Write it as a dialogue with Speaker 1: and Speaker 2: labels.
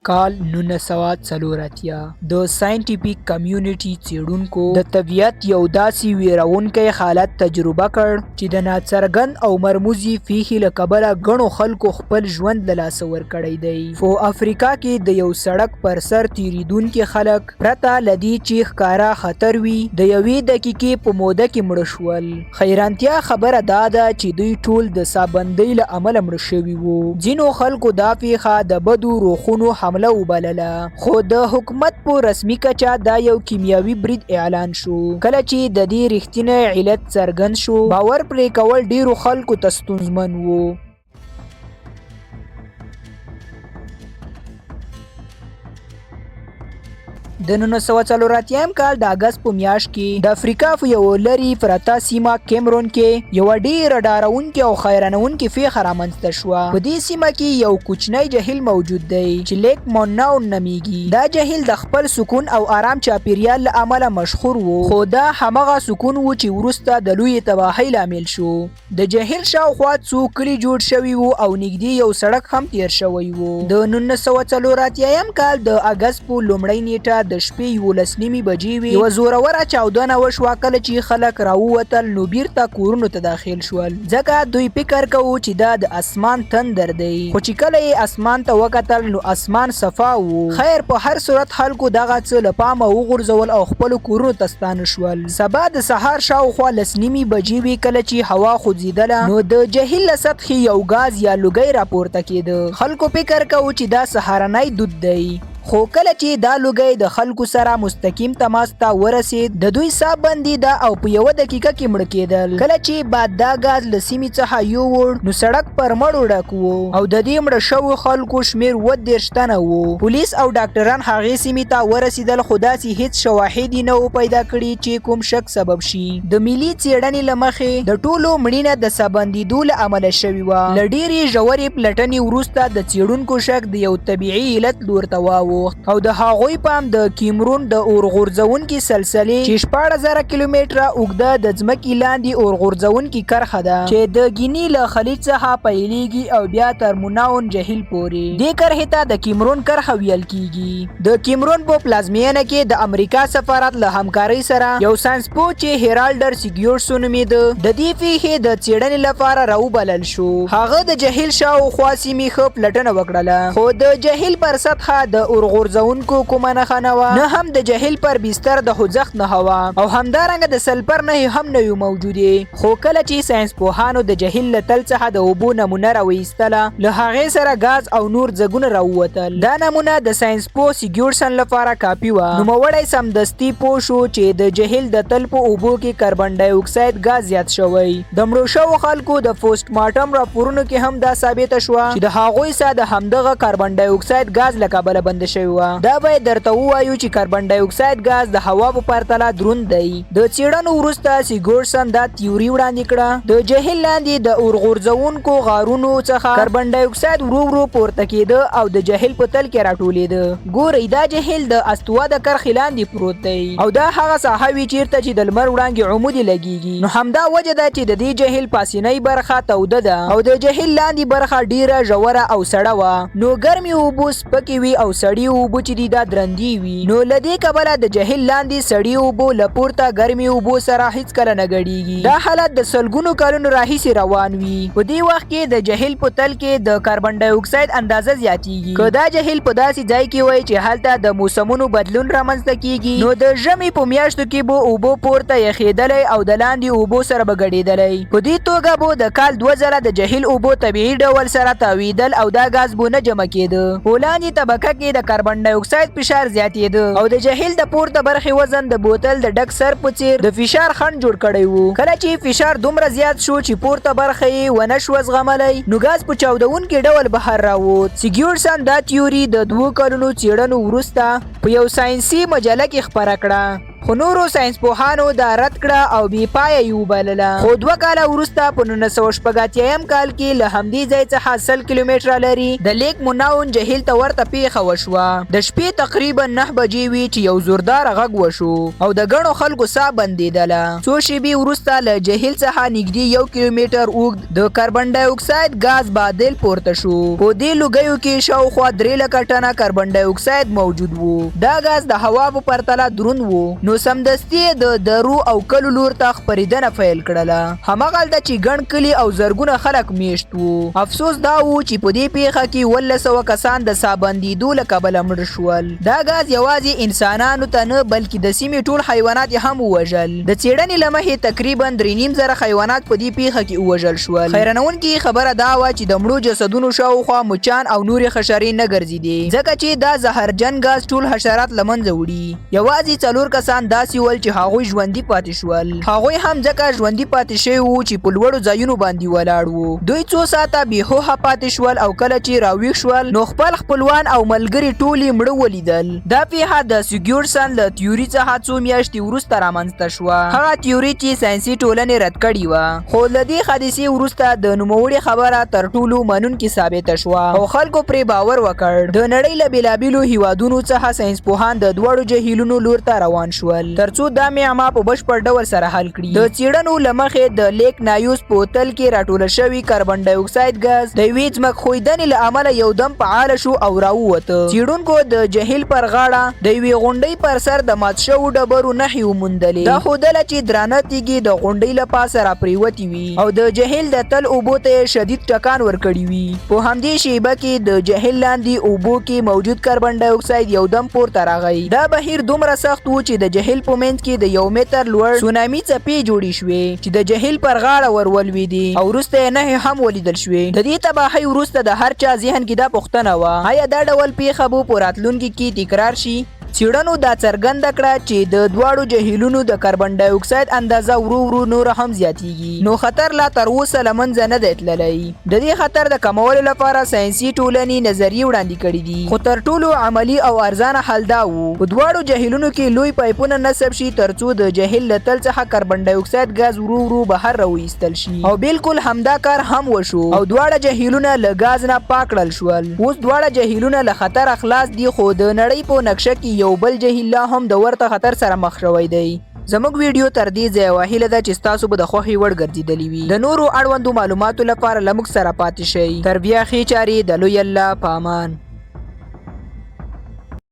Speaker 1: کال 1984 د ساینټیفیک کمیونټي څېړونکو د طبیعت یو داسې ویرونکی حالت تجربه کړ چې د ناڅرګند او مرموزې پیښې له کبله ګڼو خلکو خپل ژوند له لاسه ورکړی دی. په افریقا کې د یو سړک پر سر تیریدونکي خلک پرته له دې چې ښکاره خطر وي د یوې دقیقې په موده کې مړه شول. حیرانتیا خبره دا ده چې دوی ټول د سابندۍ له امله مړه شوي وو. ځینو خلکو دا پیښه د بدو روحونو حمله وبلله، خو د حکومت په رسمي کچه دا یو کیمیاوي برید اعلان شو. کله چې د دې رښتینی علت څرګند شو، باور پرې کول ډیرو خلکو ته ستونزمن وو. د 1984 کال د اګست په میاشت کې د افریقا په یوه لرې پرته سیمه کیمرون کې یوه ډیره ډارونکې او حیرانوونکې پیښه رامنځته شوه. په دې سیمه کې یو کوچنی جهیل موجود دی چې لیک موناون نومیږي. دا جهیل د خپل سکون او آرام چاپیریال له امله مشهور و، خو دا همغه سکون و چې وروسته د لویې تباهۍ لامل شو. د جهیل شاوخوا څو کلي جوړ شوي وو او نږدې یو سړک هم تیر شوی وو. د 1984 کال د اګست په لومړۍ نیټه د شپې 11:30 بجې وې، یوه زوروره چاودنه وشوه. کله چې خلک راووتل نو بیرته کورونو ته داخل شول، ځکه دوی فکر کوو چې دا د اسمان تندر دی، خو چې کله یې اسمان ته وکتل نو اسمان صفا وو. خیر، په هر صورت خلکو دغه څه له پامه وغورځول او خپلو کورونو ته ستانه شول. سبا د سهار شاوخوا 10:30 بجې وې، کله چې هوا خوځېدله نو د جهیل له سطحې یو ګاز یا لوګی راپورته کېده. خلکو فکر کاوه چې دا سهارنی دود دی، خو کله چې دا لوګی د خلکو سره مستقیم تماس ته ورسید د دوی ساه بندېده او په یوه دقیقه کې مړه کېدل. کله چې باد دا ګاز له سیمې څخه یووړ نو سړک پر مړو ډک وو او د دې مړه شوو خلکو شمېر 37 تنه وو. پولیس او ډاکټران هغې سیمې ته ورسېدل، خو داسې هیڅ شواهد یې نه وو پیدا کړي چې کوم شک سبب شي. د ملي څېړنې له مخې د ټولو مړینه د سابندېدو له امله شوې وه. له ډېرې ژورې پلټنې وروسته د څېړونکو شک د یو طبیعي علت لور ته واوښت او د هغوی پام د کیمرون د اورغورځونکي سلسلې چې 16,000 کیلومتره اوږده د ځمکې لاندې اورغورځونکي کرښه ده چې د ګیني له خلیج څخه پیلیږي او بیا تر موناون جهیل پورې، دې کرښې ته د کیمرون کرښه ویل کیږي. د کیمرون په پلازمینه کې د امریکا سفارت له همکارۍ سره یو ساینس پوه چې هیرالډر سیګیورسو نومېده د دې پیښې د څېړنې لپاره راوبلل شو. هغه د جهیل شاوخوا سیمې ښه پلټنه وکړله، خو د جهیل پر سطحه د اورغورځونکو کومه نښه نه وه، نه هم د جهیل پر بستر د خوځښت نښه وه او همدارنګه د سلفر نښې هم نه وې موجودې. خو کله چې ساینس پوهانو د جهیل له تل څخه د اوبو نمونه راویستله، له هغې سره ګاز او نور ځګونه راووتل. دا نمونه د ساینس پوه سیګیورسن لپاره کافي وه. نوموړی سمدستي پوه شو چې د جهیل د تل په اوبو کې کاربن ډای اکساید ګاز زیات شوی. د مړو شوو خلکو د پوسټ مارټم راپورونو کې هم دا ثابته شوه چې د هغوی ساه د همدغه کاربن ډای اکساید ګاز له کبله بنده شوې وه. دا باید درته ووایو چې کاربن ډای اکساید ګاز د هوا په پرتله دروند دی. د څېړنو وروسته سیګورسن دا تیوري وړاندې کړه، د جهیل لاندې د اورغورځوونکو غارونو څخه کاربن ډای اکساید ورو ورو پورته کېده او د جهیل په تل کې راټولېده. ګورئ، دا جهیل د استوا د کرښې لاندې پروت دی او دا هغه ساحه وي چیرته چې د لمر وړانګې عمودې لګیږي، نو همدا وجه ده چې د دې جهیل پاسینۍ برخه توده ده او د جهیل لاندې برخه ډیره ژوره او سړه وه. نو ګرمې اوبه سپکې وي او سړې اوبه چې دي دا درندې وي. نو له دې کبله د جهیل لاندې سړې اوبو له پورته ګرمې اوبو سره هیڅکله نه ګډیږي. دا حالت د سلګونو کلونو راهیسې روان وي. په دې وخت کې د جهیل په تل کې د کاربن ډای اکساید اندازه زیاتیږي. که دا جهیل په داسې ځای کې وای چې هلته د موسمونو بدلون رامنځته کیږي، نو د ژمي په میاشتو کې به اوبو پورته یخیدلی او د لاندې اوبو سره به ګډیدلی. په دې توګه به د کال دوه ځله د جهیل اوبو طبیعي ډول سره تاویدل او دا ګاز به نه جمع کیده. په لاندې طبقه کې د کاربن ډای اکساید فشار زیاتېده او د جهیل د پورته برخې وزن د بوتل د ډک سر په څیر د فشار خنډ جوړ کړی وو. کله چې فشار دومره زیات شو چې پورته برخه یې ونه شوه زغملی، نو ګاز په چاودونکي ډول بهر راووت. سیګیورسن دا تیوري د 2 کلونو څېړنو وروسته په یو ساینسي مجله کې خپره کړه. خو نورو ساینسپوهانو دا رد کړه او بې پایه یې وبلله. خو 2 کاله وروسته په 1986 کال کې له همدې ځای څخه 100 کیلومتره لرې د لیک موناون جهیل ته ورته پیښه وشوه. د شپې تقریبا 9 بجې وې چې یو زوردار غږ وشو او د ګڼو خلکو ساه بندېدله. څو شیبې وروسته له جهیل څخه نږدې 1 کیلومتر اوږد د کاربن ډای اکساید ګاز بادل پورته شو. په دې لوګیو کې شاوخوا 3 لکه ټنه کاربن ډای اکساید موجود وو. دا ګاز د هوا په پرتله دروند وو، نو سمدستي یې د درو او کلو لور ته خپرېدنه پیل کړله، همغلته چې ګڼ کلي او زرګونه خلک میشت وو. افسوس دا وو چې په دې پیښه کې 1700 کسان د ساه بندېدو له کبله مړه شول. دا ګاز یوازې انسانانو ته نه، بلکې د سیمې ټول حیوانات یې هم ووژل. د څېړنې له مخې تقریبا 3500 حیوانات په دې پیښه کې ووژل شول. حیرانوونکې خبره دا وه چې د مړو جسدونو شاوخوا مچان او نورې حشرې نه ګرځېدې، ځکه چې دا زهرجن ګاز ټول حشرات له منځه وړي. یوازې څلور کسان داسې ول چې هغوی ژوندي پاتې شول. هغوی هم ځکه ژوندي پاتې شوي وو چې په لوړو ځایونو باندې ولاړ وو. دوی څو ساعته بې هوښه پاتې شول او کله چې راویښ شول، نو خپل خپلوان او ملګري ټول یې مړه ولیدل. دا پیښه د سیګورسن له تیوري څخه څو میاشتې وروسته رامنځته شوه، هغه تیوري چې ساینسي ټولنې رد کړې وه. خو له دې حادثې وروسته د نوموړي خبره تر ټولو منونکې ثابته شوه او خلکو پرې باور وکړ. د نړۍ له بېلابېلو هیوادونو څخه ساینسپوهان د دواړو جهیلونو لور ته روان شول، ترڅو دا معما په بشپړ ډول سره حل کړي. د څېړنو له مخې د لیک نایوس په تل کې راټوله شوی کاربن ډای اکساید ګاز د یوې ځمکښویدنې له امله یو دم فعال شو او راووته. څېړونکو د جهیل پر غاړه د یوې غونډۍ پر سر د مات شوو ډبرو نښې وموندلې. دا ښودله چې درانه تیږې د غونډۍ له پاسه راپریوتې وي او د جهیل د تل اوبو ته یې شدید ټکان ورکړي وي. په همدې شیبه کې د جهیل لاندې اوبو کې موجود کاربن ډای اکساید یو دم پورته راغی. دا بهیر دومره سخت و چې د جهیل په منځ کې د 1 متر لوړ سونامي څپې جوړې شوې چې د جهیل پر غاړه ور ولوېدې او وروسته یې نښې هم ولیدل شوې. د دې تباهۍ وروسته د هر چا ذهن کې دا پوښتنه وه، ایا دا ډول پیښه به په راتلونکي کې تکرار شي؟ څېړنو دا څرګنده کړه چې د دواړو جهیلونو د کاربن ډای اکساید اندازه ورو ورو نوره هم زیاتیږي، نو خطر لا تر اوسه له منځه نه دی تللی. د دې خطر د کمولو لپاره ساینسي ټولنې نظریې وړاندې کړې دي، خو تر ټولو عملي او ارزانه حل دا وو، په دواړو جهیلونو کې لوی پایپونه نصب شي، ترڅو د جهیل له تل څخه کاربن ډای اکساید ګاز ورو ورو بهر راوایستل شي. او بالکل همدا کار هم وشو او دواړه جهیلونه له ګاز نه پاک کړل شول. اوس دواړه جهیلونه له خطره خلاص دي، خو د نړۍ په نقشه کې یو بل جهیل لا هم د ورته خطر سره مخ شوی دی. زموږ ویډیو تر دې ځایه وه. هیله ده چې ستاسو به د خوښې وړ ګرځېدلې وي. د نورو اړوندو معلوماتو لپاره له موږ سره پاتې شئ. تر بیا ښې چارې، د لوی الله په امان.